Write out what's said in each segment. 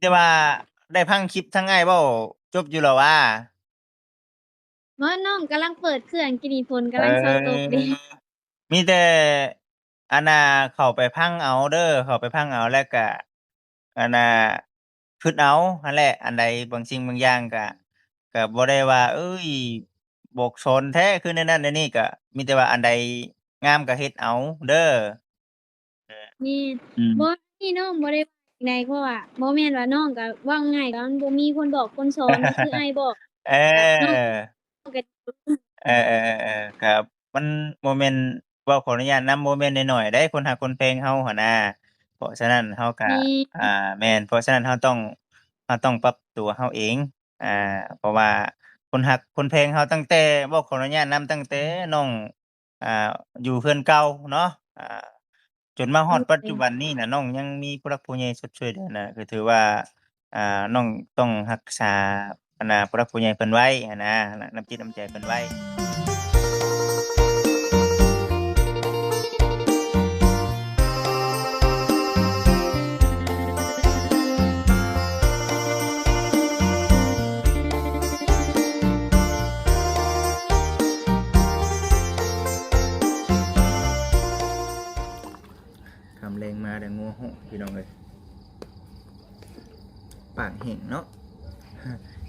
ແຕ່ວ່າໄດ້ຟັງຄລິບທາງອ້າຍເວົ້າຈົບຢູ່ແລ້ວຫວາ? ບໍ່ ນ້ອງກຳລັງເປີດເຄື່ອງ ກີ້ນີ້ຝົນກຳລັງເຊົາຕົກເດ້. ເອີ ມີແຕ່ ອັນນ່າ ເຂົ້າໄປຟັງເອົາເດີ ເຂົ້າໄປຟັງເອົາ ແລ້ວກະ ອັນນ່າ ຄຶດເອົາຫັ້ນແຫຼະ. ອັນໃດບາງສິ່ງບາງຢ່າງກະ ກະບໍ່ໄດ້ວ່າ ເອີຍ ບອກສອນແທ້ຄືແນວນັ້ນແນວນີ້ ກະມີແຕ່ວ່າອັນໃດງາມກະເຮັດເອົາເດີ. ແມ່ນ ອືມ ບໍ່ ນີ້ນ້ອງບໍ່ໄດ້ວ່າຈັ່ງໃດ ເພາະວ່າບໍ່ແມ່ນວ່າ ນ້ອງກໍເວົ້າງ່າຍ ກໍມັນບໍ່ມີຄົນບອກຄົນສອນ ກໍຄືອ້າຍບອກ ເອີ ນ້ອງກໍ ເອີໆໆໆ ກໍມັນບໍ່ແມ່ນ ເວົ້າຂໍອະນຸຍາດນຳ ບໍ່ແມ່ນນ້ອຍໆເດ້ ຄົນຮັກຄົນແພງເຮົາຫັ້ນນາ. ເພາະສະນັ້ນເຮົາກໍ ແມ່ນ ອ່າ ແມ່ນ ເພາະສະນັ້ນເຮົາຕ້ອງ ເຮົາຕ້ອງປັບຕົວເຮົາເອງ ອ່າ ເພາະວ່າຄົນຮັກຄົນແພງເຮົາ ຕັ້ງແຕ່ ເວົ້າຂໍອະນຸຍາດນຳ ຕັ້ງແຕ່ນ້ອງ ອ່າ ຢູ່ເຮືອນເກົ່າເນາະ ອ່າ ຈົນມາຮອດປັດຈຸບັນນີ້ນະ ນ້ອງຍັງມີຜູ້ຫຼັກຜູ້ໃຫຍ່ຊົດຊ່ວຍເດືອນະ ກໍຖືວ່າ ອ່າ ນ້ອງຕ້ອງຮັກສາ ອັນນ່າ ຜູ້ຫຼັກຜູ້ໃຫຍ່ເພິ່ນໄວ້ຫັ້ນນະ ນ້ຳຈິດນ້ຳໃຈເພິ່ນໄວ້. ຄ່ຳແລງມາແຕ່ງົວຮ້ອງ ພີ່ນ້ອງເອີຍ ປາກແຫ້ງເນາະ.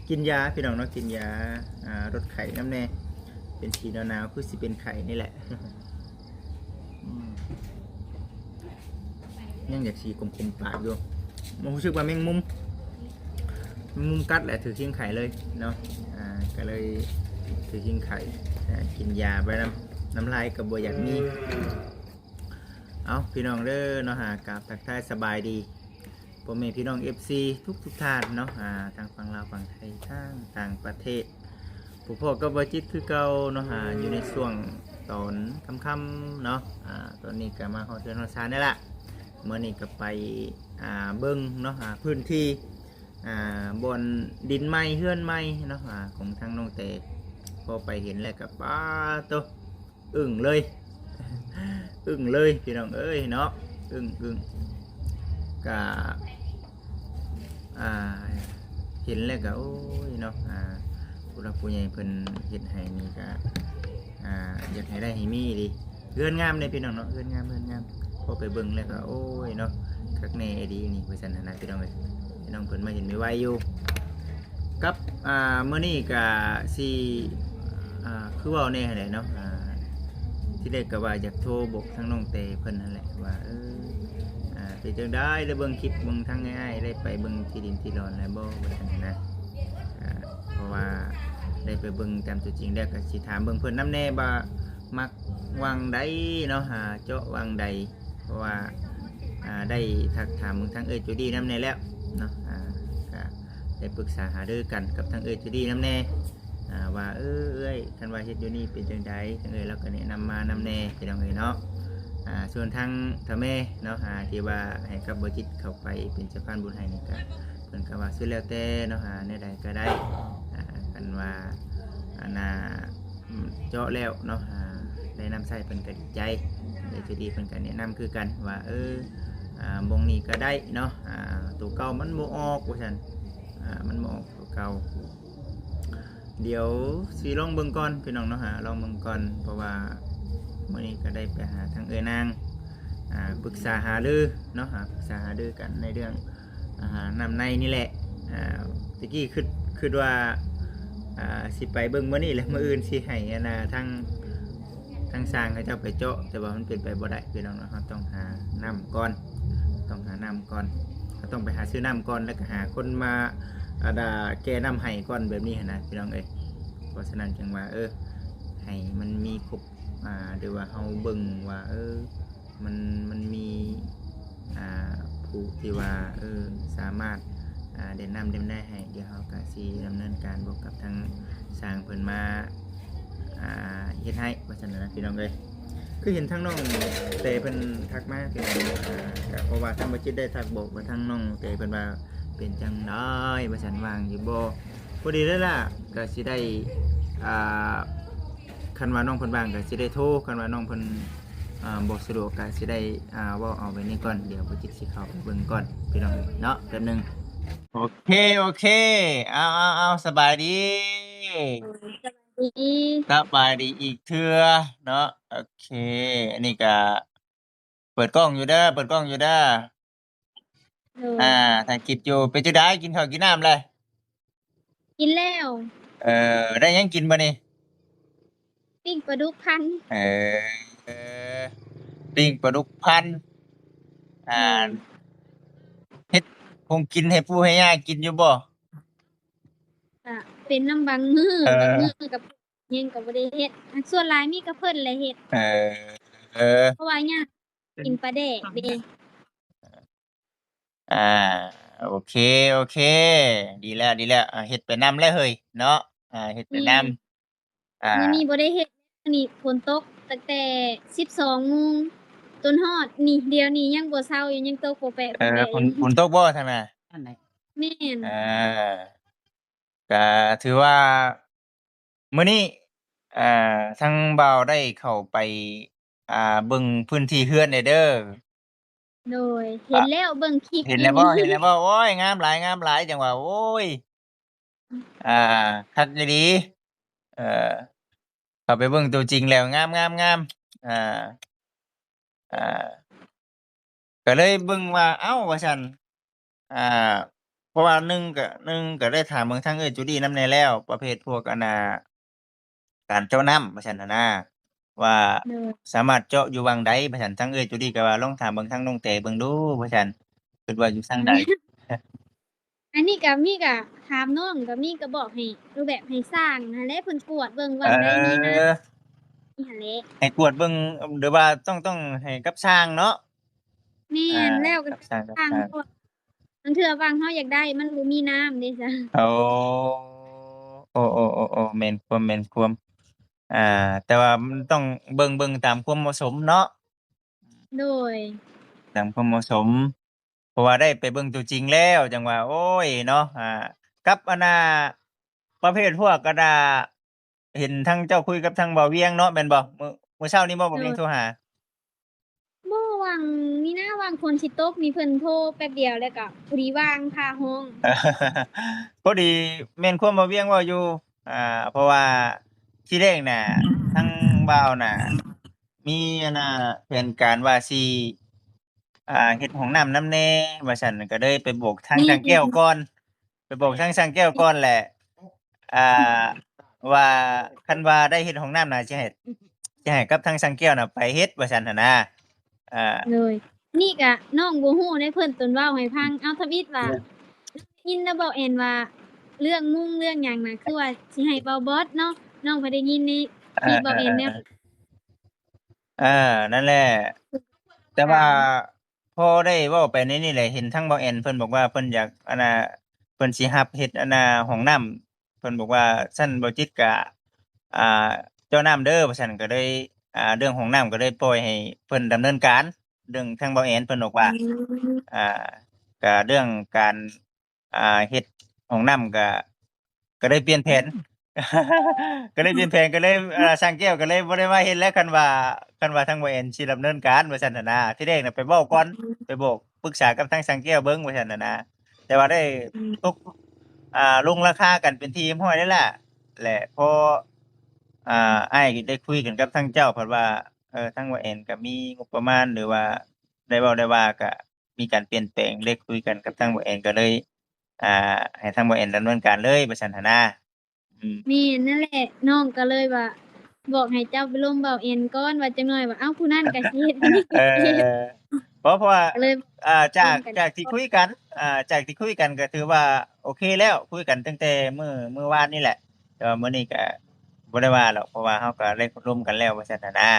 ກິນຢາພີ່ນ້ອງເນາະ ກິນຢາ ອ່າ ລົດໄຂ້ນຳແດ່ ເປັນສີໜາວໆ ຄືຊິເປັນໄຂ້ນີ້ແຫຼະ. ອືມ ຍັງຢາກສີຂົມໆປາກຢູ່ ຮູ້ສຶກວ່າແມງມຸມ ແມງມຸມກັດແຫຼະ ຖືກຫິງໄຂ້ເລີຍເນາະ ອ່າ ກໍເລີຍຖືກຫິງໄຂ້ ອ່າ ກິນຢາໄປນຳ ນ້ຳລາຍກໍບໍ່ຢາກມີ. ເອົາ ພີ່ນ້ອງເດີເນາະ ຫາກາບທັກທາຍສະບາຍດີ ພໍ່ແມ່ພີ່ນ້ອງເອັຟຊີທຸກໆທ່ານເນາະ ອ່າ ທັງຝັ່ງລາວ ຝັ່ງໄທ ທັງຕ່າງປະເທດ ພົບພໍ້ກັບບ່າວຈິດຄືເກົ່າເນາະ ອ່າ ຢູ່ໃນຊ່ວງຕອນຄ່ຳໆເນາະ ອ່າ ຕອນນີ້ກໍມາຮອດເຮືອນຮອດຊານແລ້ວລະ ມື້ນີ້ກໍໄປ ອ່າ ເບິ່ງເນາະ ອ່າ ພື້ນທີ່ ອ່າ ບ່ອນດິນໃໝ່ ເຮືອນໃໝ່ເນາະ ອ່າ ຂອງທາງນ້ອງແຕ ພໍໄປເຫັນແລ້ວກໍ ປາໂຕ ອຶ້ງເລີຍ ອຶ້ງເລີຍພີ່ນ້ອງເອີຍເນາະ ອຶ້ງໆ ກະ ອ່າ ເຫັນແລ້ວກະ ໂອ້ຍເນາະ ອ່າ ຜູ້ຫຼັກຜູ້ໃຫຍ່ເພິ່ນເຮັດໃຫ້ນີ້ກະ ອ່າ ຢາກໃຫ້ໄດ້ໃຫ້ມີອີ່ຫຼີ ເຮືອນງາມເດ້ພີ່ນ້ອງເນາະ ເຮືອນງາມ ເຮືອນງາມ ພໍໄປເບິ່ງແລ້ວກະ ໂອ້ຍເນາະ ຄັກແນ່ອີ່ຫຼີນີ້ ວ່າຊັ້ນຫັ້ນນະພີ່ນ້ອງເອີຍ ພີ່ນ້ອງເພິ່ນມາເຫັນໄວໆຢູ່. ກັບ ອ່າ ມື້ນີ້ກະຊິ ອ່າ ຄືເວົ້າແດ່ຫັ້ນແຫຼະເນາະ ອ່າ ທີແລກກະວ່າຢາກໂທບອກທາງນ້ອງແຕເພິ່ນຫັ້ນແຫຼະວ່າ ເອີ ອ່າ ເປັນຈັ່ງໃດ ໄດ້ເບິ່ງຄລິບເບິ່ງທາງອ້າຍ ໄດ້ໄປເບິ່ງທີ່ດິນທີ່ດອນແລ້ວບໍ່ ວ່າຊັ້ນນະ ອ່າ ເພາະວ່າໄດ້ໄປເບິ່ງຕາມຕົວຈິງແລ້ວ ກະຊິຖາມເບິ່ງເພິ່ນນຳແດ່ວ່າ ມັກຫວ່າງໃດເນາະ ຫາເຈາະຫວ່າງໃດ ເພາະວ່າ ອ່າ ໄດ້ທັກຖາມເບິ່ງທາງເອື້ອຍຈູດີນຳແດ່ແລ້ວເນາະ ອ່າ ກະໄດ້ປຶກສາຫາລືກັນກັບທາງເອື້ອຍຈູດີນຳແດ່ ອ່າ ວ່າ ເອີ ເອື້ອຍ ຄັນວ່າເຮັດຢູ່ນີ້ເປັນຈັ່ງໃດ ທາງເອື້ອຍລາວກະແນະນຳມານຳແດ່ ພີ່ນ້ອງເອີຍເນາະ ອ່າ ສ່ວນທາງທ້າວແມ່ເນາະ ອ່າ ທີ່ວ່າໃຫ້ກັບບ່າວຈິດເຂົ້າໄປເປັນສະພານບຸນໃຫ້ນີ້ກະ ເພິ່ນກະວ່າສຸດແລ້ວແຕ່ເນາະ ອ່າ ແນວໃດກະໄດ້ ອ່າ ຄັນວ່າ ອັນນ່າ ເຈາະແລ້ວເນາະ ອ່າ ໄດ້ນຳໃຊ້ເພິ່ນກະດີໃຈ ເອື້ອຍຈູດີເພິ່ນກະແນະນຳຄືກັນວ່າ ເອີ ອ່າ ບ່ອນນີ້ກະໄດ້ເນາະ ອ່າ ໂຕເກົ່າມັນບໍ່ອອກ ວ່າຊັ້ນ ອ່າ ມັນບໍ່ອອກໂຕເກົ່າ ດຽວຊິລອງເບິ່ງກ່ອນພີ່ນ້ອງເນາະ ອ່າ ລອງເບິ່ງກ່ອນ ເພາະວ່າມື້ນີ້ກະໄດ້ໄປຫາທາງເອື້ອຍນາງ ອ່າ ປຶກສາຫາລືເນາະ ອ່າ ປຶກສາຫາລືກັນໃນເລື່ອງ ອ່າ ນ້ຳໃນນີ້ແຫຼະ ອ່າ ຕະກີ້ຄິດ ຄິດວ່າ ອ່າ ຊິໄປເບິ່ງມື້ນີ້ແຫຼະ ມື້ອື່ນຊິໃຫ້ ອັນນ່າ ທາງ ທາງຊ່າງເຂົາເຈົ້າໄປເຈາະ ແຕ່ວ່າມັນເປັນໄປບໍ່ໄດ້ພີ່ນ້ອງເນາະ ເຮົາຕ້ອງຫານ້ຳກ່ອນ ຕ້ອງຫານ້ຳກ່ອນ ເຮົາຕ້ອງໄປຫາຊື້ນ້ຳກ່ອນ ແລ້ວກໍຫາຄົນມາ ອັນນ່າ ແກ່ນ້ຳໃຫ້ກ່ອນ ແບບນີ້ຫັ້ນນະພີ່ນ້ອງເອີຍ ເພາະສະນັ້ນຈຶ່ງວ່າ ເອີ ໃຫ້ມັນມີຄົບ ອ່າ ຫຼືວ່າເຮົາເບິ່ງວ່າ ເອີ ມັນ ມັນມີ ອ່າ ຜູ້ທີ່ວ່າ ເອີ ສາມາດ ອ່າ ແນະນຳແນວໃດໃຫ້ ດຽວເຮົາກະຊິດຳເນີນການບອກກັບທາງຊ່າງເພິ່ນມາ ອ່າ ເຮັດໃຫ້ ວ່າຊັ້ນນະພີ່ນ້ອງເອີຍ ຄືເຫັນທາງນ້ອງແຕເພິ່ນທັກມາ ພີ່ນ້ອງ ອ່າ ກະເພາະວ່າທາງບ່າວຈິດໄດ້ທັກບອກວ່າທາງນ້ອງແຕເພິ່ນວ່າເປັນຈັ່ງໃດ ວ່າຊັ້ນ ວ່າງຢູ່ບໍ່ ພໍດີເລີຍລະ ກະຊິໄດ້ ອ່າ ຄັນວ່ານ້ອງເພິ່ນວ່າງກະຊິໄດ້ໂທ ຄັນວ່ານ້ອງເພິ່ນ ອ່າ ບໍ່ສະດວກກະຊິໄດ້ ອ່າ ເວົ້າເອົາແບບນີ້ກ່ອນ ດຽວບ່າວຈິດຊິເຂົ້າໄປເບິ່ງກ່ອນພີ່ນ້ອງເນາະ ແປັບໜຶ່ງ. ໂອເຄ ໂອເຄ ເອົາ ເອົາ ເອົາ ສະບາຍດີ ໂດຍ ສະບາຍດີ ສະບາຍດີອີກເທື່ອເນາະ. ໂອເຄ ອັນນີ້ກະເປີດກ້ອງຢູ່ເດີ ເປີດກ້ອງຢູ່ເດີ. ໂດຍ ອ່າ ຖ່າຍຄລິບຢູ່. ເປັນຈັ່ງໃດ ກິນເຂົ້າກິນນ້ຳແລ້ວ? ກິນແລ້ວ. ເອີ ໄດ້ຫຍັງກິນມື້ນີ້? ປີ້ງປາດຸກພັນ. ເອີ ປີ້ງປາດຸກພັນ. ອ່າ ໂດຍ ເຮັດຄົງກິນໃຫ້ປູ່ໃຫ້ຍ່າກິນຢູ່ບໍ່? ກະເປັນນຳບາງມື້ ເອີ ບາງມື້ກະ ຍັງກະບໍ່ໄດ້ເຮັດ ສ່ວນຫຼາຍມີແຕ່ເພິ່ນແຫຼະເຮັດ. ເອີ ເພາະວ່າຍາກກິນປາແດກເດ້. ອ່າ ໂອເຄ ໂອເຄ ດີແລ້ວ ດີແລ້ວ. ອ່າ ເຮັດໄປນຳແຫຼະເຮີ້ຍເນາະ. ອ່າ ເຮັດໄປນຳ. ອ່າ ມື້ນີ້ບໍ່ໄດ້ເຮັດ ມື້ນີ້ຝົນຕົກຕັ້ງແຕ່ສິບສອງໂມງຈົນຮອດນີ້ ດຽວນີ້ຍັງບໍ່ເຊົາຢູ່ ຍັງຕົກໂປະແປະ ເອີ ໂປະແປະ ຝົນ ຝົນຕົກບໍ່ທາງນັ້ນ? ແມ່ນ. ເອີ ກະຖືວ່າມື້ນີ້ ເອີ ທາງບ່າວໄດ້ເຂົ້າໄປ ອ່າ ເບິ່ງພື້ນທີ່ເຮືອນແດ່ເດີ. ໂດຍ ເຫັນແລ້ວ ເບິ່ງຄລິບ ເຫັນແລ້ວບໍ່? ເຫັນແລ້ວບໍ່? ໂອ້ຍ ງາມຫຼາຍ ງາມຫຼາຍ ຈັ່ງວ່າ ໂອ້ຍ ອ່າ ຄັກອີ່ຫຼີ. ເອີ ເຂົ້າໄປເບິ່ງຕົວຈິງແລ້ວ ງາມ ງາມ ງາມ. ອ່າ ອ່າ ກະເລີຍເບິ່ງວ່າ ເອົ້າ ວ່າຊັ້ນ ອ່າ ເພາະວ່າໜຶ່ງກະ ໜຶ່ງກະໄດ້ຖາມເບິ່ງທາງເອື້ອຍຈູດີ້ນຳແດ່ແລ້ວ ປະເພດພວກ ອັນນ່າ ການເຈາະນ້ຳວ່າຊັ້ນຫັ້ນນາ ວ່າ ໂດຍ ສາມາດເຈາະຢູ່ວັງໃດວ່າຊັ້ນ. ທາງເອື້ອຍຈູດີ້ກະວ່າລອງຖາມເບິ່ງທາງນ້ອງແຕເບິ່ງດູວ່າຊັ້ນ ຄິດວ່າຢູ່ທາງໃດ. ອັນນີ້ກະມີ ກະຖາມນ້ອງກະມີ ກະບອກໃຫ້ ຮູບແບບໃຫ້ຊ່າງຫັ້ນແຫຼະ ເພິ່ນກວດເບິ່ງວັງໃດມີນ້ຳ ເອີ ຫັ້ນແຫຼະ ໃຫ້ກວດເບິ່ງ ຫຼືວ່າຕ້ອງ ຕ້ອງໃຫ້ກັບຊ່າງເນາະ. ແມ່ນ ອ່າ ແລ້ວກະຊ່າງ ຊ່າງ ບາງເທື່ອວັງເຮົາຢາກໄດ້ ມັນບໍ່ມີນ້ຳເດ້ຊະ. ໂອ້ ໂອ້ ໂອ້ ໂອ້ ແມ່ນຄວາມ ແມ່ນຄວາມ. ອ່າ ແຕ່ວ່າມັນຕ້ອງເບິ່ງ ເບິ່ງຕາມຄວາມເໝາະສົມເນາະ. ໂດຍ ຕາມຄວາມເໝາະສົມ ເພາະວ່າໄດ້ໄປເບິ່ງຕົວຈິງແລ້ວ ຈັ່ງວ່າ ໂອ້ຍ ເນາະ. ອ່າ ກັບ ອັນນ່າ ປະເພດພວກ ອັນນ່າ ເຫັນທາງເຈົ້າຄຸຍກັບທາງບ່າວວຽງເນາະ ແມ່ນບໍ່? ມື້ ມື້ເຊົ້ານີ້ບໍ່ ບ່າວວຽງໂທຫາ? ບໍ່ ຫວ່າງນີ້ນະ ຫວ່າງຝົນຊິຕົກນີ້ ເພິ່ນໂທແປັບດຽວ ແລ້ວກະພໍດີວ່າງຄາຫ້ອງ. ພໍດີ ແມ່ນຄວາມບ່າວວຽງເວົ້າຢູ່ ອ່າ ເພາະວ່າທີແລກນະ ທາງບ່າວນະ ມີ ອັນນ່າ ແຜນການວ່າຊິ ອ່າ ເຮັດຫ້ອງນ້ຳນຳແດ່ວ່າຊັ້ນ ກະເລີຍໄປບອກທາງ ແມ່ນ ຊ່າງແກ້ວກ່ອນ ໄປບອກທາງຊ່າງແກ້ວກ່ອນແຫຼະ ອ່າ ວ່າຄັນວ່າໄດ້ເຮັດຫ້ອງນ້ຳນະ ຊິໃຫ້ ຊິໃຫ້ກັບທາງຊ່າງແກ້ວນະໄປເຮັດວ່າຊັ້ນຫັ້ນນາ. ອ່າ ໂດຍ ນີ້ກະນ້ອງບໍ່ຮູ້ເດ້ ເພິ່ນຕົນເວົ້າໃຫ້ຟັງ. ເອົາ ທຳອິດວ່າ ໄດ້ຍິນນະ ບ່າວແອນວ່າ ເລື່ອງມຸ້ງເລື່ອງຫຍັງນະ ຄືວ່າຊິໃຫ້ບ່າວບອດເນາະ ນ້ອງບໍ່ໄດ້ຍິນໃນຄລິບບ່າວແອນແນວ ອ່າ ນັ້ນແຫຼະ ແຕ່ວ່າ ອ່າ ພໍໄດ້ເວົ້າໄປໃນນີ້ແຫຼະ ເຫັນທາງບ່າວແອນເພິ່ນບອກວ່າເພິ່ນຢາກ ອັນນ່າ ເພິ່ນຊິຮັບເຮັດ ອັນນ່າ ຫ້ອງນ້ຳ ເພິ່ນບອກວ່າ ຊັ້ນບ່າວຈິດກະ ອ່າ ເຈາະນ້ຳເດີ ວ່າຊັ້ນ ກະເລີຍ ອ່າ ເລື່ອງຫ້ອງນ້ຳກະເລີຍປ່ອຍໃຫ້ເພິ່ນດຳເນີນການ ເລື່ອງທາງບ່າວແອນເພິ່ນບອກວ່າ ອືມ ອ່າ ກະເລື່ອງການ ອ່າ ເຮັດຫ້ອງນ້ຳກະ ກະເລີຍປ່ຽນແຜນ ກະເລີຍປ່ຽນແຜນ ກະເລີຍ ອ່າ ຊ່າງແກ້ວກະເລີຍບໍ່ໄດ້ມາເຮັດແລ້ວ ຄັນວ່າ ຄັນວ່າທາງບ່າວແອນຊິດຳເນີນການວ່າຊັ້ນຫັ້ນນາ. ທີແລກນະໄປເວົ້າກ່ອນ ໄປບອກປຶກສາກັບທາງຊ່າງແກ້ວເບິ່ງວ່າຊັ້ນຫັ້ນນາ ແຕ່ວ່າໄດ້ ອືມ ຕົກ ອ່າ ລົງລາຄາກັນເປັນທີ່ຮຽບຮ້ອຍແລ້ວລະ ແລະ ພໍ ອ່າ ອ້າຍໄດ້ຄຸຍກັນກັບທາງເຈົ້າ ເພິ່ນວ່າ ເອີ ທາງບ່າວແອນກະມີງົບປະມານ ຫຼືວ່າໄດ້ເວົ້າໄດ້ວ່າກະ ມີການປ່ຽນແປງ ໄດ້ຄຸຍກັນກັບທາງບ່າວແອນ ກະເລີຍ ອ່າ ໃຫ້ທາງບ່າວແອນດຳເນີນການເລີຍວ່າຊັ້ນຫັ້ນນາ. ອືມ ແມ່ນ ນັ້ນແຫຼະ ນ້ອງກະເລີຍວ່າ ບອກໃຫ້ເຈົ້າໄປລົມບ່າວແອນກ່ອນ ວ່າຈັກໜ້ອຍວ່າ ເອົ້າ ຜູ້ນັ້ນກະຊິເຮັດ ຜູ້ນີ້ກະຊິເຮັດ ເອີ ເພາະ ເພາະວ່າ ກະເລີຍ ອ່າ ຈາກ ຈາກທີ່ຄຸຍກັນ ອ່າ ຈາກທີ່ຄຸຍກັນກະຖືວ່າໂອເຄແລ້ວ ຄຸຍກັນຕັ້ງແຕ່ມື້ ມື້ວານນີ້ແຫຼະ ແຕ່ວ່າມື້ນີ້ກະບໍ່ໄດ້ວ່າດອກ ເພາະວ່າເຮົາກະໄດ້ລົມກັນແລ້ວວ່າຊັ້ນຫັ້ນນາ.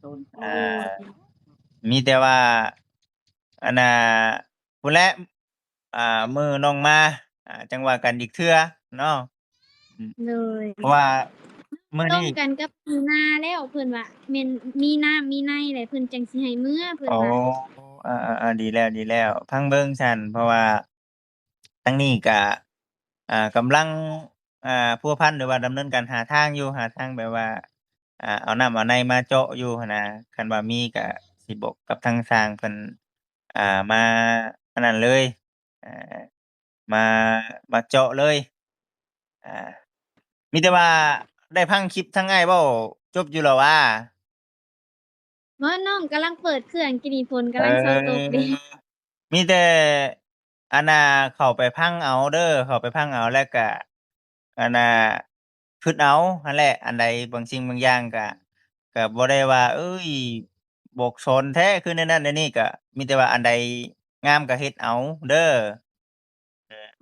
ໂດຍ ອ່າ ມີແຕ່ວ່າ ອັນນ່າ ພຸ້ນແຫຼະ ອ່າ ມື້ນ້ອງມາ ອ່າ ຈັ່ງວ່າກັນອີກເທື່ອເນາະ. ອືມ ໂດຍ ເພາະວ່າມື້ນີ້ ຕ້ອງກັນກັບປີໜ້າແລ້ວ ເພິ່ນວ່າແມ່ນມີນ້ຳມີໃນແຫຼະ ເພິ່ນຈັ່ງຊິໃຫ້ເມືອ ເພິ່ນວ່າ. ໂອ້ ອ່າໆໆ ດີແລ້ວ ດີແລ້ວ ຟັງເບິ່ງຊັ້ນ ເພາະວ່າ ທາງນີ້ກະ ອ່າ ກຳລັງ ອ່າ ພົວພັນ ຫຼືວ່າດຳເນີນການຫາທາງຢູ່ ຫາທາງແບບວ່າ ອ່າ ເອົານ້ຳເອົາໃນມາເຈາະຢູ່ຫັ້ນນະ ຄັນວ່າມີກະຊິບອກກັບທາງຊ່າງເພິ່ນ ອ່າ ມາອັນນັ້ນເລີຍ ອ່າ ມາ ມາເຈາະເລີຍ. ອ່າ ມີແຕ່ວ່າໄດ້ຟັງຄລິບທາງອ້າຍເວົ້າຈົບຢູ່ແລ້ວຫວາ? ບໍ່ ນ້ອງກຳລັງເປີດເຄື່ອງ ກີ້ນີ້ຝົນກຳລັງເຊົາຕົກເດ້. ເອີ ມີແຕ່ ອັນນ່າ ເຂົ້າໄປຟັງເອົາເດີ ເຂົ້າໄປຟັງເອົາ ແລ້ວກະ ອັນນ່າ ຄຶດເອົາຫັ້ນແຫຼະ ອັນໃດບາງສິ່ງບາງຢ່າງກະ ກະບໍ່ໄດ້ວ່າ ເອີຍ ບອກສອນແທ້ ຄືແນວນັ້ນແນວນີ້ ກະມີແຕ່ວ່າອັນໃດງາມກະເຮັດເອົາເດີ.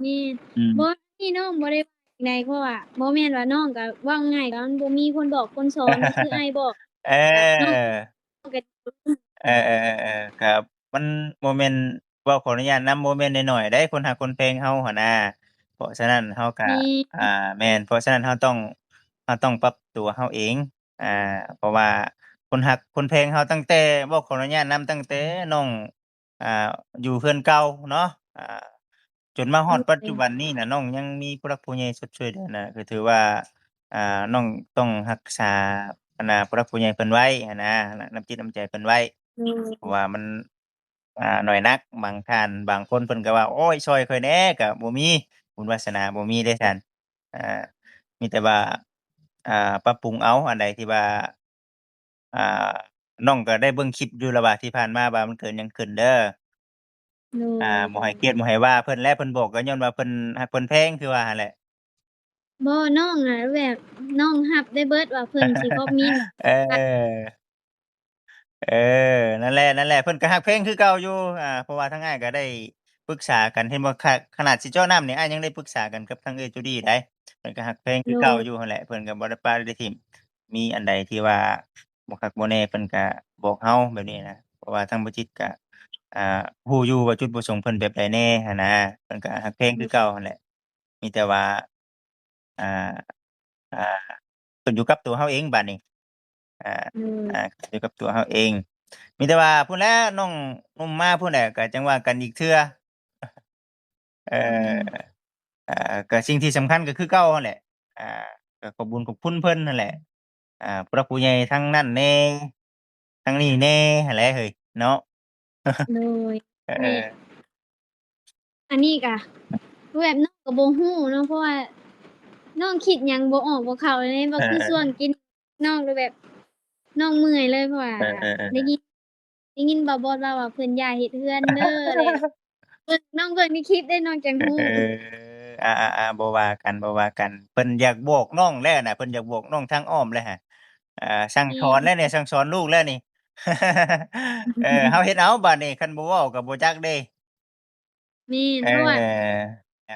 ແມ່ນ ອືມ ບໍ່ ນີ້ນ້ອງບໍ່ໄດ້ວ່າຈັ່ງໃດ ເພາະວ່າບໍ່ແມ່ນວ່າ ນ້ອງກະເວົ້າງ່າຍ ກະມັນບໍ່ມີຄົນບອກຄົນສອນ ຄືອ້າຍບອກ ເອີ ນ້ອງກະ ເອີ ເອີ ເອີ ເອີ ກະມັນບໍ່ແມ່ນ ເວົ້າຂໍອະນຸຍາດນຳ ບໍ່ແມ່ນນ້ອຍໆໃດ໋ ຄົນຮັກຄົນແພງເຮົາຫັ້ນນາ. ເພາະສະນັ້ນເຮົາກະ ແມ່ນ ອ່າ ແມ່ນ ເພາະສະນັ້ນເຮົາຕ້ອງ ເຮົາຕ້ອງປັບຕົວເຮົາເອງ ອ່າ ເພາະວ່າຄົນຮັກຄົນແພງເຮົາ ຕັ້ງແຕ່ ເວົ້າຂໍອະນຸຍາດນຳ ຕັ້ງແຕ່ນ້ອງ ອ່າ ຢູ່ເຮືອນເກົ່າເນາະ ອ່າ ຈົນມາຮອດປັດຈຸບັນນີ້ນະ ນ້ອງຍັງມີຜູ້ຫຼັກຜູ້ໃຫຍ່ຊົດຊ່ວຍເດືອນນະ ກະຖືວ່າ ອ່າ ນ້ອງຕ້ອງຮັກສາ ອັນນ່າ ຜູ້ຫຼັກຜູ້ໃຫຍ່ເພິ່ນໄວ້ຫັ້ນນາ ນ້ຳຈິດນ້ຳໃຈເພິ່ນໄວ້. ເພາະວ່າມັນ ອ່າ ໜ້ອຍໜັກ ບາງທ່ານບາງຄົນເພິ່ນກະວ່າ ໂອ້ຍ ຊ່ອຍຂ້ອຍແດ່ ກະບໍ່ມີ ບຸນວາສະໜາບໍ່ມີເດ້ຊັ້ນ. ອ່າ ມີແຕ່ວ່າ ອ່າ ປັບປຸງເອົາ ອັນໃດທີ່ວ່າ ອ່າ ນ້ອງກະໄດ້ເບິ່ງຄລິບຢູ່ລະວ່າ ທີ່ຜ່ານມາວ່າມັນເກີດຫຍັງຂຶ້ນເດີ. ໂດຍ ອ່າ ບໍ່ໃຫ້ກຽດ ໂດຍ ບໍ່ໃຫ້ວ່າເພິ່ນແຫຼະ ເພິ່ນບອກກະຍ້ອນວ່າເພິ່ນຮັກເພິ່ນແພງ ຄືວ່າຫັ້ນແຫຼະ. ບໍ່ ນ້ອງນະແບບ ນ້ອງຮັບໄດ້ເບິດວ່າເພິ່ນຊິຄອມເມັນ ເອີ ເອີ ນັ້ນແຫຼະ ນັ້ນແຫຼະ ເພິ່ນກະຮັກແພງຄືເກົ່າຢູ່ ອ່າ ເພາະວ່າທາງອ້າຍກະໄດ້ປຶກສາກັນ ເຫັນບໍ່ ຂະ ຂະໜາດຊິເຈາະນ້ຳນີ້ ອ້າຍຍັງໄດ້ປຶກສາກັນກັບທາງເອື້ອຍຈູດີໄດ໋ ເພິ່ນກະຮັກແພງຄືເກົ່າຢູ່ຫັ້ນແຫຼະ ໂດຍ ເພິ່ນກະບໍ່ໄດ້ປະໄດ້ຖິ້ມ ມີອັນໃດທີ່ວ່າບໍ່ຄັກບໍ່ແນ່ ເພິ່ນກະບອກເຮົາແບບນີ້ນະ ເພາະວ່າທາງບໍ່ຈິດກະ ອ່າ ຮູ້ຢູ່ວ່າຈຸດປະສົງເພິ່ນແບບໃດແນ່ຫັ້ນນາ ເພິ່ນກະຮັກແພງຄືເກົ່າຫັ້ນແຫຼະ ມີແຕ່ວ່າ ອ່າ ອ່າ ຂຶ້ນຢູ່ກັບຕົວເຮົາເອງບາດນີ້ ອ່າ ໂດຍ ອ່າ ຂຶ້ນຢູ່ກັບຕົວເຮົາເອງ ມີແຕ່ວ່າພຸ້ນແຫຼະ ນ້ອງໜຸ່ມມາພຸ້ນແຫຼະ ກະຈັ່ງວ່າກັນອີກເທື່ອ ເອີ ອືມ ອ່າ ກະສິ່ງທີ່ສຳຄັນກະຄືເກົ່າຫັ້ນແຫຼະ ອ່າ ກະຂອບບຸນຂອບຄຸນເພິ່ນຫັ້ນແຫຼະ ອ່າ ຜູ້ຫຼັກຜູ້ໃຫຍ່ທາງນັ້ນແດ່ ທາງນີ້ແດ່ຫັ້ນແຫຼະເຮີ້ຍເນາະ ໂດຍ ເອີ ແມ່ນ ອັນນີ້ກະ ແບບນ້ອງກະບໍ່ຮູ້ເນາະ ເພາະວ່ານ້ອງຄິດຫຍັງບໍ່ອອກບໍ່ເຂົ້າເລີຍ ວ່າຄື ເອີ ຊ່ວງກິນ ນ້ອງກະແບບ ນ້ອງເມື່ອຍເລີຍ ເພາະວ່າ ເອີ ເອີ ເອີ ໄດ້ຍິນ ໄດ້ຍິນບ່າວບອດເວົ້າວ່າເພິ່ນຢ່າເຮັດເຮືອນເດີ ເບິ່ງ ນ້ອງເບິ່ງໃນຄລິບເດ້ ນ້ອງຈັ່ງຮູ້ ເອີ ອ່າໆໆ ບໍ່ວ່າກັນ ບໍ່ວ່າກັນ ເພິ່ນຢາກບອກນ້ອງແລ້ວນະ ເພິ່ນຢາກບອກນ້ອງທາງອ້ອມແລ້ວຫັ້ນ ອ່າ ສັ່ງສອນແລ້ວນີ້ ແມ່ນ ສັ່ງສອນລູກແລ້ວນີ້ ເອີ ເຮົາເຮັດເອົາບາດນີ້ ຄັນບໍ່ເວົ້າກະບໍ່ຈັກເດ້ ແມ່ນ ເອີ ເພາະວ່າ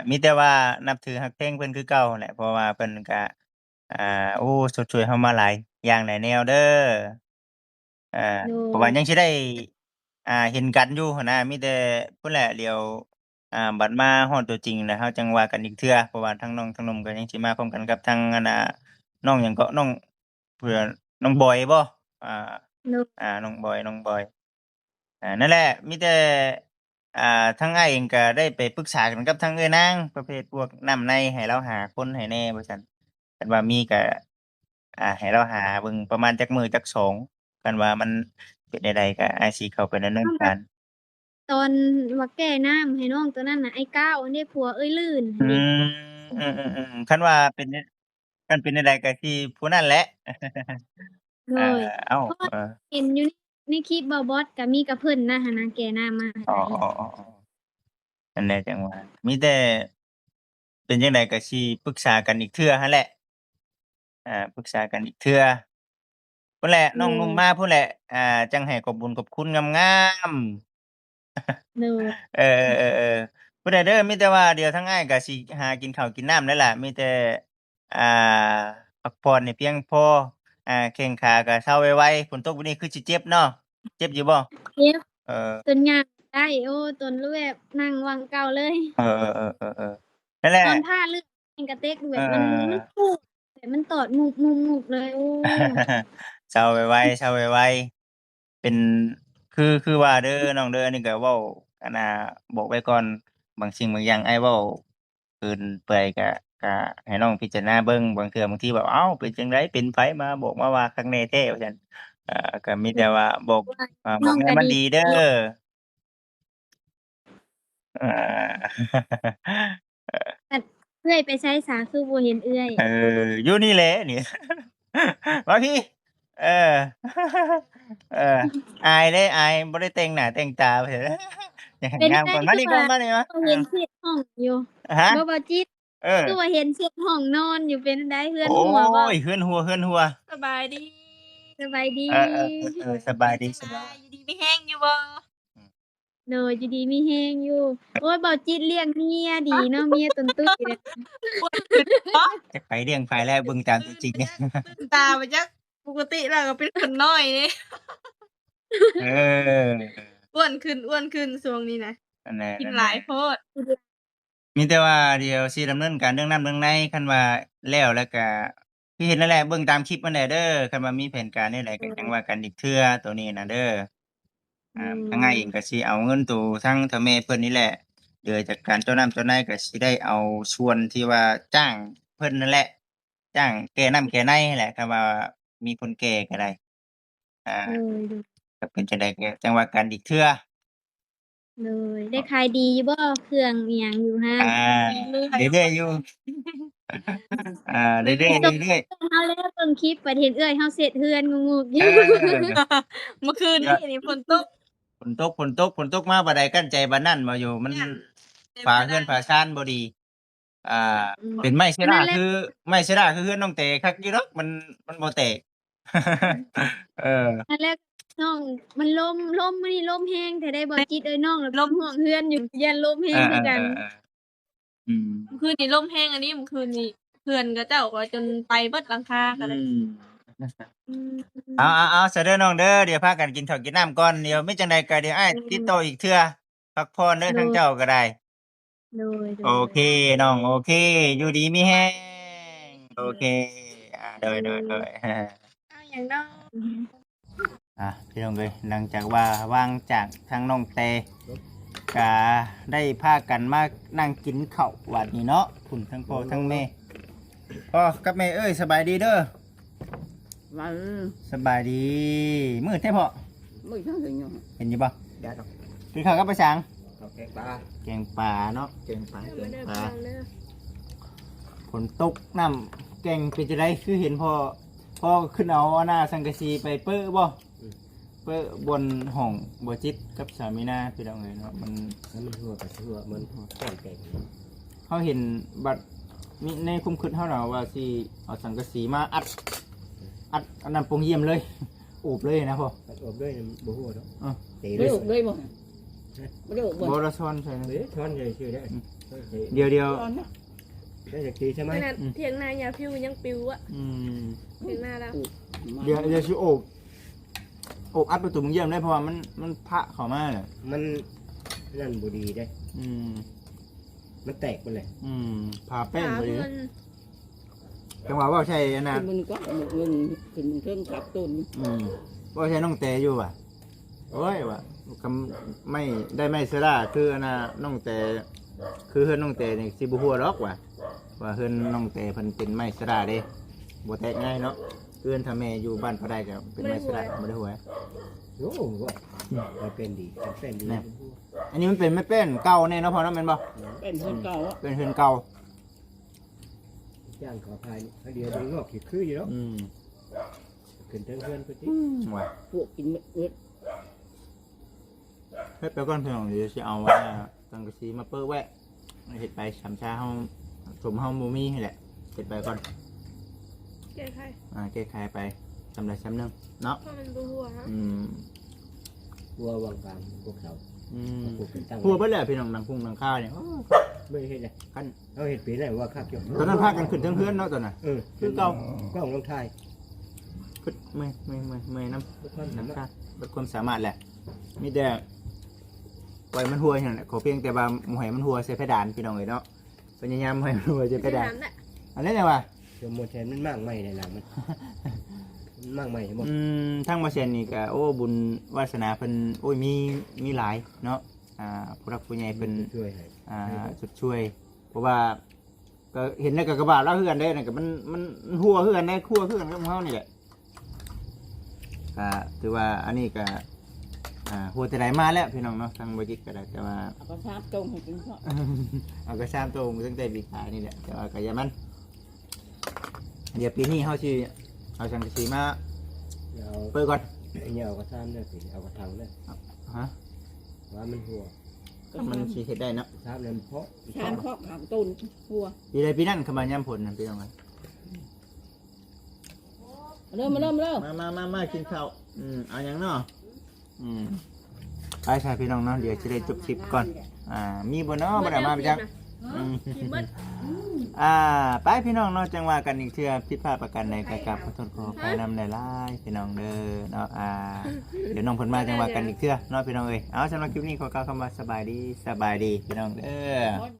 ມີແຕ່ວ່ານັບຖືຮັກແພງເພິ່ນຄືເກົ່າຫັ້ນແຫຼະ ເພາະວ່າເພິ່ນກະ ອ່າ ໂອ້ ຊົດຊ່ວຍເຮົາມາຫຼາຍຢ່າງຫຼາຍແນວເດີ ເອີ ໂດຍ ເພາະວ່າຍັງຊິໄດ້ ອ່າ ເຫັນກັນຢູ່ຫັ້ນນະ ມີແຕ່ພຸ້ນແຫຼະ ດຽວ ອ່າ ບັດມາຮອດຕົວຈິງແລ້ວ ເຮົາຈັ່ງວ່າກັນອີກເທື່ອ ເພາະວ່າທັງນ້ອງທັງໜຸ່ມກະຍັງຊິມາພ້ອມກັນກັບທັງ ອັນນ່າ ນ້ອງຫຍັງເກາະ ນ້ອງ ເພື່ອ ນ້ອງບອຍບໍ? ອ່າ ໂດຍ ອ່າ ນ້ອງບອຍ ນ້ອງບອຍ ອ່າ ນັ້ນແຫຼະ ມີແຕ່ ອ່າ ທາງອ້າຍເອງກະໄດ້ໄປປຶກສາກັນກັບທາງເອື້ອຍນາງ ປະເພດພວກນ້ຳໃນ ໃຫ້ລາວຫາຄົນໃຫ້ແດ່ວ່າຊັ້ນ ຄັນວ່າມີກະ ອ່າ ໃຫ້ລາວຫາເບິ່ງປະມານຈັກມື້ຈັກສອງ ຄັນວ່າມັນເປັນແນວໃດກະອ້າຍຊິເຂົ້າໄປດຳເນີນການ ຕອນວ່າແກ້ນ້ຳໃຫ້ນ້ອງໂຕນັ້ນນະ ອ້າຍກ້າວຫັ້ນເດ້ ຜົວເອື້ອຍລື່ນຫັ້ນເດ້ ອືມ ອືມໆໆ ຄັນວ່າເປັນ ຄັນເປັນແນວໃດກະຊິຜູ້ນັ້ນແຫຼະ ໂດຍ ເອີ ເອົ້າ ເພາະວ່າ ເອີ ເຫັນຢູ່ໃນ ໃນຄລິບບ່າວບອດກະມີກະເພິ່ນນະຫັ້ນນະ ແກ່ນ້ຳມາໃຫ້ ອໍ ອໍ ອໍ ອໍ ນັ້ນແຫຼະ ຈັ່ງວ່າ ມີແຕ່ເປັນຈັ່ງໃດກະຊິປຶກສາກັນອີກເທື່ອຫັ້ນແຫຼະ ອ່າ ປຶກສາກັນອີກເທື່ອ ພຸ້ນແຫຼະ ນ້ອງໜຸ່ມມາພຸ້ນແຫຼະ ອ່າ ຈັ່ງໃຫ້ຂອບບຸນຂອບຄຸນງາມໆ ໂດຍ ເອີ ເອີ ເອີ ເອີ ບໍ່ໄດ້ເດີ ມີແຕ່ວ່າດຽວທາງອ້າຍກະຊິຫາກິນເຂົ້າກິນນ້ຳແລ້ວລະ ມີແຕ່ ອ່າ ພັກຜ່ອນໃຫ້ພຽງພໍ ອ່າ ແຂ້ງຂາກະເຊົາໄວໆ ຝົນຕົກແບບນີ້ຄືຊິເຈັບເນາະ ເຈັບຢູ່ບໍ່? ເຈັບ ເອີ ຈົນຍ່າງໄດ້ ໂອ້ ຈົນແບບນັ່ງຫວ່າງເກົ່າເລີຍ ເອີ ເອີ ເອີ ເອີ ນັ້ນແຫຼະ ຕອນຜ່າເລືອດ ແມ່ນກະເຕັກແບບ ເອີ ມັນ ມັນປູດ ແບບມັນຕອດມຸບໆໆເລີຍ ໂອ້ ເຊົາໄວໆ ເຊົາໄວໆ ເປັນ ຄື ຄືວ່າເດີນ້ອງເດີ ອັນນີ້ກະເວົ້າ ອັນນ່າ ບອກໄວ້ກ່ອນ ບາງສິ່ງບາງຢ່າງອ້າຍເວົ້າເກີນໄປກະ ກະໃຫ້ນ້ອງພິຈາລະນາເບິ່ງ ບາງເທື່ອບາງທີແບບ ເອົ້າ ເປັນຈັ່ງໃດ ເປັນໃຜມາບອກມາວ່າຄັກແນ່ແທ້ວ່າຊັ້ນ ກະມີແຕ່ວ່າບອກ ອ່າ ບອກແນວມັນດີເດີ ເອີ ເອີ ເອີ ເອື້ອຍໄປໃສສາ ຄືບໍ່ເຫັນເອື້ອຍ? ເອີ ຢູ່ນີ້ແຫຼະນີ້ ມາພີ້ ເອີ ເອີ ອາຍເດ້ ອາຍ ບໍ່ໄດ້ແຕ່ງໜ້າແຕ່ງຕາ ຢາກໃຫ້ງາມກ່ອນ ມານີ້ກ່ອນ ມານີ້ມາ ເຫັນເຊັດຫ້ອງຢູ່ ຮະ ບໍ່ ບໍ່ຈິດ ເອີ ຄືວ່າເຫັນເຊັດຫ້ອງນອນຢູ່ ເປັນໃດ ເຮືອນຮົ່ວບໍ່? ໂອ້ຍ ເຮືອນຮົ່ວ ເຮືອນຮົ່ວ ສະບາຍດີ ສະບາຍດີ ເອີ ເອີ ເອີ ເອີ ສະບາຍດີ ສະບາຍ ຢູ່ດີມີແຮງຢູ່ບໍ່? ໂດຍ ຢູ່ດີມີແຮງຢູ່. ໂອ້ຍ ເບົາຈິດລ້ຽງເມຍດີເນາະ ເມຍຕົນຕຸ້ຍເດ້ ຈັກໃຜລ້ຽງໃຜແລ້ວ ເບິ່ງຕາມຕົວຈິງ ຕາບໍ່ຈັກ ປົກກະຕິແລ້ວກໍເປັນຄົນນ້ອຍເດ້ ເອີ ອ້ວນຂຶ້ນ ອ້ວນຂຶ້ນຊ່ວງນີ້ນະ ອັນນັ້ນ ກິນຫຼາຍໂພດ. ມີແຕ່ວ່າດຽວຊິດຳເນີນການເລື່ອງນ້ຳເລື່ອງໃນ ຄັນວ່າແລ້ວ ແລ້ວກະ ຄືເຫັນນັ້ນແຫຼະ ເບິ່ງຕາມຄລິບນັ້ນແຫຼະເດີ ຄັນວ່າມີແຜນການແນວໃດກໍຈັ່ງວ່າກັນອີກເທື່ອ ໂຕນີ້ນະເດີ. ອາ ອືມ ທາງອ້າຍເອງກໍຊິເອົາເງິນໂຕທາງເຖົ້າແມ່ເພິ່ນນີ້ແຫຼະ ເຫຼືອຈາກການເຈາະນ້ຳເຈາະໃນ ກໍຊິໄດ້ເອົາສ່ວນທີ່ວ່າຈ້າງເພິ່ນນັ້ນແຫຼະ ຈ້າງແກ່ນ້ຳແກ່ໃນຫັ້ນແຫຼະ ຄັນວ່າມີຄົນແກ່ກໍໄດ້. ອ່າ ໂດຍ ໂດຍ ກໍເປັນຈັ່ງໃດກໍຈັ່ງວ່າກັນອີກເທື່ອ. ໂດຍ ໄດ້ຂາຍດີຢູ່ບໍ່ ເຄື່ອງອີ່ຫຍັງຢູ່ຫັ້ນ? ອ່າ ເລື້ອຍໆຢູ່ ອ່າ ເລື້ອຍໆ ເລື້ອຍໆ ເຮົາແລ້ວເບິ່ງຄລິບ ບັດເຫັນເອື້ອຍເຮົາເຊັດເຮືອນງຸບໆຢູ່ ເອີ ມື້ຄືນນີ້ຝົນຕົກ ຝົນຕົກ ຝົນຕົກ ຝົນຕົກມາບາດໃດກັ້ນໃຈບາດນັ້ນບໍ່ຢູ່ ມັນຝາເຮືອນຝາຊານບໍ່ດີ. ອ່າ ອືມ ເປັນໄມ້ເຊລາ ນັ້ນແຫຼະ ຄືໄມ້ເຊລາ ຄືເຮືອນນ້ອງແຕຄັກຢູ່ດອກ ມັນ ມັນບໍ່ແຕກ ເອີ ນັ້ນແຫຼະ ນ້ອງ ມັນລົມ ລົມ ມື້ນີ້ລົມແຮງແທ້ໃດ໋ ບໍ່ຈິດເອີຍ ນ້ອງລະ ລົມ ເປັນຫ່ວງເຮືອນຢູ່ ຢ້ານລົມແຮງ ເອີ ຄືກັນ ເອີ ເອີ ອືມ ມື້ຄືນນີ້ລົມແຮງອີ່ຫຼີ ມື້ຄືນນີ້ເຮືອນເຂົາເຈົ້າກໍຈົນໄປເບິດຫຼັງຄາກໍໄດ້ ອືມ ອືມ ເອົາ ເອົາ ເອົາ ຊະເດີນ້ອງເດີ ດຽວພາກັນກິນເຂົ້າກິນນ້ຳກ່ອນ ດຽວມີຈັ່ງໃດກໍດຽວອ້າຍ ອືມ ຕິດຕໍ່ອີກເທື່ອ. ພັກຜ່ອນເດີ ໂດຍ ທາງເຈົ້າກໍໄດ້ ໂດຍ ໂດຍ ໂອເຄນ້ອງ ໂອເຄ ຢູ່ດີມີແຮງ ໂອເຄ ໂອເຄ ອ່າ ໂດຍ ໂດຍ ໂດຍ ເອົາຫຍັງເນາະ ອ່າ ພີ່ນ້ອງເອີຍ ຫຼັງຈາກວ່າວ່າງຈາກທາງນ້ອງແຕ ກະໄດ້ພາກັນມານັ່ງກິນເຂົ້າບາດນີ້ເນາະ ພຸ້ນ ທັງພໍ່ທັງແມ່ ພໍ່ກັບແມ່ເອີຍ ສະບາຍດີເດີ. ສະບາຍດີ ມືດແທ້ພໍ່ ມືດຈັ່ງເຫັນຢູ່ ເຫັນຢູ່ບໍ່? ກິນເຂົ້າກັບປາສາງ ເຂົ້າແກງປາ ແກງປາເນາະ ແກງປາ ແກງປາ ຝົນຕົກນ້ຳແກ່ງເປັນຈັ່ງໃດ ຄືເຫັນພໍ່ ພໍ່ຂຶ້ນເອົາອັນນ່າສັງກະສີໄປເປິະບໍ່? ເປິະບ່ອນຫ້ອງບໍ່ຈິດກັບສາມີນາ ພີ່ນ້ອງເອີຍເນາະ ມັນ ມັນຮົ່ວກໍຮົ່ວ ມັນ ເຮົາເຫັນບັດມີໃນຄວາມຄິດເຮົານະວ່າຊິເອົາສັງກະສີມາອັດ ອັດອັນນັ້ນໂປ່ງຢ້ຽມເລີຍ ໂອບເລີຍນະພໍ່ ອັດໂອບເລີຍ ບໍ່ຮົ່ວດອກ ເອີ ເຕະເລີຍ ໂອບເລີຍບໍ່? ບໍ່ໄດ້ໂອບບໍ່? ບໍ່ລະຊ້ອນໃສ່ນະ ເດ້ຊ້ອນໃສ່ຊື່ໄດ້ ດຽວໆ ໄດ້ຈັກທີໃຊ່ໄໝ? ຂະໜາດ ອືມ ຖຽງນາຍາພິວຍັງປິວອະ ອືມ ຖຽງນາລາວ ດຽວ ດຽວຊິໂອບ ໂອບອັດປະຕູໂຮງຮຽນໄດ້ ເພາະວ່າມັນ ມັນພະເຂົ້າມາແຫຼະ ມັນນັ້ນບໍ່ດີເດ້ ອືມ ມັນແຕກເບິດເລີຍ ອືມ ຜ້າແປ້ນບໍ່ດີ ຈັງຫວະເວົ້າໃສ່ອັນນ່າ ຂຶ້ນມັນກໍເງິນ ຂຶ້ນເທິງກັບຕົ້ນ ອືມ ເວົ້າໃສ່ນ້ອງແຕຢູ່ວ່າ ໂອ້ຍ ວ່າ ຄຳໄມ້ ໄດ້ໄມ້ເຊລາ ຄືອັນນ່າ ນ້ອງແຕ ຄືເຮືອນນ້ອງແຕນີ້ຊິບໍ່ຮົ່ວດອກວ່າ ວ່າເຮືອນນ້ອງແຕເພິ່ນເປັນໄມ້ເຊລາເດ້ ບໍ່ແຕກງ່າຍເນາະ ເຮືອນຖ້າແມ່ຢູ່ບ້ານບໍ່ໄດ້ກໍເປັນໄມ້ເຊລາ ບໍ່ໄດ້ຮົ່ວ. ໂອ້ ວ່າເປັນດີ ເປັນແປ້ນດີ ອັນນີ້ມັນເປັນໄມ້ແປ້ນເກົ່າແນ່ເນາະພໍ່ເນາະ ແມ່ນບໍ່? ແປ້ນເຮືອນເກົ່າ ເປັນເຮືອນເກົ່າ ຈ້າງເຂົາພາຍ ດຽວເບິ່ງນອກ ຄືຢູ່ເນາະ ອືມ ຂຶ້ນເທິງເຮືອນພຸ້ນຕິ ອືມ ວ່າ ພວກກິນໝົດ ເຮັດໄປກ່ອນພີ່ນ້ອງ ດຽວຊິເອົາອັນນ່າສັງກະສີມາເປິະໄວ້ ເຮັດໄປ ສຳຊາເຮົາ ສົມເຮົາບໍ່ມີຫັ້ນແຫຼະ ເຮັດໄປກ່ອນ ແກ້ໄຂ ອ່າ ແກ້ໄຂໄປ ສ່ຳໃດສ່ຳໜຶ່ງເນາະ ເພາະມັນບໍ່ຮົ່ວເນາະ ອືມ ຮົ່ວຫວ່າງກາງພວກເຂົາ ອືມ ພວກເພິ່ນຕັ້ງ ຮົ່ວເບິດແລ້ວພີ່ນ້ອງ ຫຼັງພຸ້ງຫຼັງຄານີ້ ໂອ້ ບໍ່ໄດ້ເຮັດເລີຍ ຄັນ ເຮົາເຮັດເປັນໄດ້ວ່າຄັກຢູ່ ຕອນນັ້ນພາກັນຂຶ້ນເທິງເຮືອນເນາະ ຕອນນັ້ນ ເອີ ຄືເກົ່າ ກ້ອງລົງຖ່າຍ ເມື່ອຍ ເມື່ອຍ ເມື່ອຍ ເມື່ອຍນຳ ເບິດຄວາມສາມາດ ເບິດຄວາມສາມາດແຫຼະ ມີແຕ່ປ່ອຍມັນຮົ່ວຫັ້ນແຫຼະ ຂໍພຽງແຕ່ວ່າບໍ່ໃຫ້ມັນຮົ່ວໃສ່ເພດານ ພີ່ນ້ອງເອີຍເນາະ ພະຍາຍາມບໍ່ໃຫ້ມັນຮົ່ວໃສ່ເພດານ ອັນນັ້ນແຫຼະວ່າ ສົມມຸດແທນມັນມ້າງໃໝ່ໃນຫຼັງມັນ ມັນມ້າງໃໝ່ບໍ່ ອືມ ທາງບໍ່ແຊນນີ້ກໍ ໂອ້ ບຸນວາສະໜາເພິ່ນ ໂອ້ຍ ມີ ມີຫຼາຍເນາະ ອ່າ ຜູ້ຫຼັກຜູ້ໃຫຍ່ເພິ່ນ ຊ່ວຍໃຫ້ ອ່າ ຊົດຊ່ວຍ ເພາະວ່າ ກໍເຫັນໃນກາກະບາດລາວຄືກັນເດ້ ນັ້ນກໍມັນ ມັນ ມັນຮົ່ວຄືກັນເດ້ ຮົ່ວຄືກັນກັບຂອງເຮົານີ້ແຫຼະ ກໍຖືວ່າອັນນີ້ກໍ ອ່າ ຫົວແຕ່ໃດມາແລ້ວພີ່ນ້ອງເນາະ ທາງບໍ່ຈິດກໍໄດ້ ແຕ່ວ່າ ເອົາກະຊາມຕົ້ມໃຫ້ກິນເພາະ ເອົາກະຊາມຕົ້ມຕັ້ງແຕ່ປີກາຍນີ້ແຫຼະ ແຕ່ວ່າກໍຢ່າມັນ ດຽວປີນີ້ເຮົາຊິເອົາສັງກະສີມາເປີດກ່ອນ ເອົາກະຊາມເດີ ເອົາກະຖັງເດີ ຮະ ວ່າມັນຫົວ ມັນຊິເຮັດໄດ້ເນາະ ຊາມນັ້ນເພາະ ຊາມເພາະຂາງຕົ້ນຫົວ ປີໃດປີນັ້ນ ຄຳວ່າຍາມຝົນນັ້ນ ພີ່ນ້ອງເອີຍ ມາເດີ ມາເດີ ມາເດີ ມາ ມາ ມາ ມາກິນເຂົ້າ ອືມ ເອົາຫຍັງເນາະ ອືມ ໄປຊະພີ່ນ້ອງເນາະ ດຽວຊິໄດ້ຈົບຄລິບກ່ອນ ອ່າ ມີບໍ່ເນາະ ບໍ່ໄດ້ມາໄປຈັກ ອືມ ກິນເບິດ ອ່າ ໄປພີ່ນ້ອງເນາະ ຈັ່ງວ່າກັນອີກເທື່ອ ຜິດພາດປະການໃດກໍກາບຂໍໂທດຂໍອະໄພນຳຫຼາຍໆ ພີ່ນ້ອງເດີເນາະ ອ່າ ດຽວນ້ອງເພິ່ນມາ ຈັ່ງວ່າກັນອີກເທື່ອເນາະ ພີ່ນ້ອງເອີຍ ເອົາ ສຳລັບຄລິບນີ້ຂໍກ່າວຄຳວ່າສະບາຍດີ ສະບາຍດີພີ່ນ້ອງເດີ.